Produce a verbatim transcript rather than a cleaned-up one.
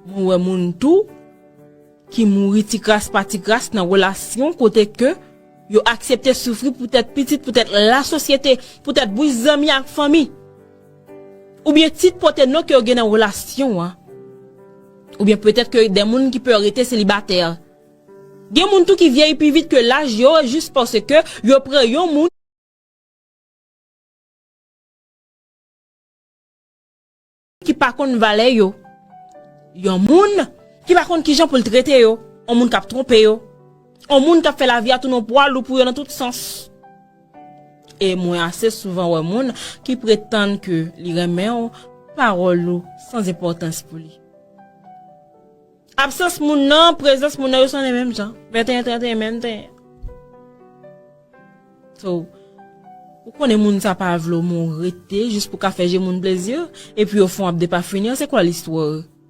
Mwen wè moun tou ki mouri ti kras pa ti kras nan relasyon kote ke yo aksepte soufri poutèt pitit, poutèt lasosyete, poutèt bouch zanmi ak fanmi. Oubyen tit pote non ke yo gen nan relasyon an. Oubyen petèt ke de moun ki pè rete selibatè. Gen moun tou ki vyeyi pi vit ke laj yo jis paske yo pran yon moun ki pa konn valè yo. Yon moun ki pa konn kijan pou l trete yo. Yon moun k ap twonpe yo. Yon moun k ap fè lavi a tounen yon pwa lou pou yo nan tout sans. E mwen ase souvan wè moun ki pretann ke li renmen w, pawòl ou san enpòtans pou li. Absans moun nan, prezans moun nan, yo sonnen menm jan. Venteyen, trannteyen, menm tenyen. So, ou konnen moun sa pa vle w, men w rete jis pou ka fè je moun plezi, epi yo fè w ap depafini, se kwa listwa?